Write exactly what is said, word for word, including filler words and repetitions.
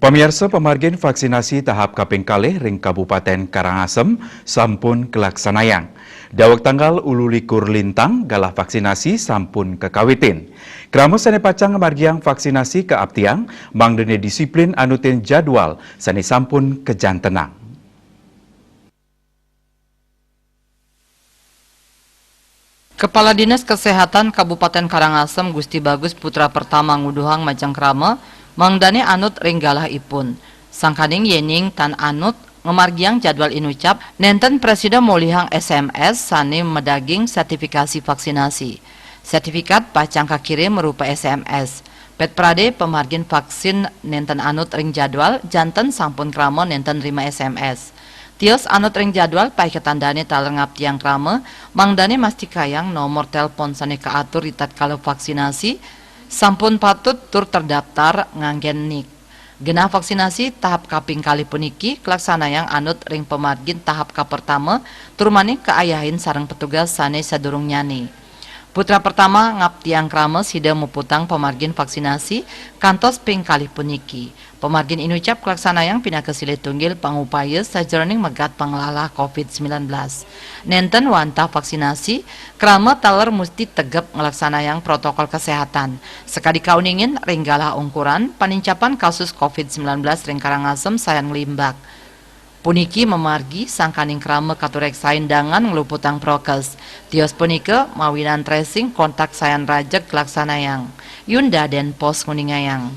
Pamiarsa, pamargin vaksinasi tahap kaping kalih ring Kabupaten Karangasem sampun kalaksanayang. Daweg tanggal ululikur lintang galah vaksinasi sampun kakawitin. Krama sane pacang ngamargiang vaksinasi kaaptiang mangdane disiplin anutin jadwal sane sampun kajantenang. Kepala Dinas Kesehatan Kabupaten Karangasem Gusti Bagus Putra Pertama nguduhang majeng krama mangdane anut ring galahipun. Sangkaning yening tan anut ngamargiang jadwal inucap, nenten prasida molihang S M S sane madaging sertifikasi vaksinasi. Sertifikat pacang kakirim rupa S M S. Pet prade pamargin vaksin nenten anut ring jadwal, janten sampun krama nenten nrima S M S. Tios anut ring jadwal, paiketan dane taler ngaptiang krama, mangdane mastikayang nomor telepon sane kaatur ritatkala vaksinasi sampun patut tur terdaftar nganggen nik. Genah vaksinasi tahap kaping kalih puniki kalaksanayang anut ring pamargin tahap kapertama, tur malih kaayahin sareng petugas sane sadurungnyane. Putra Pertama ngaptiang krama sida muputang pamargin vaksinasi kantos ping kalih puniki. Pamargin inucap kalaksanayang pinaka silih tunggil pangupaya sajeroning megat panglalah covid sembilan belas. Nenten wantah vaksinasi, krama taler musti tegep nglaksanayang protokol kesehatan. Sakadi kauningin ring galah ungkuran, panincapan kasus covid sembilan belas ring Karangasem sayan nglimbak. Puniki mamargi sangkaning krama katureksain dangan ngluputang prokes. Tios punika mawinan tracing kontak sayan rajeg kalaksanayang. Yunda Den Pos nguningayang.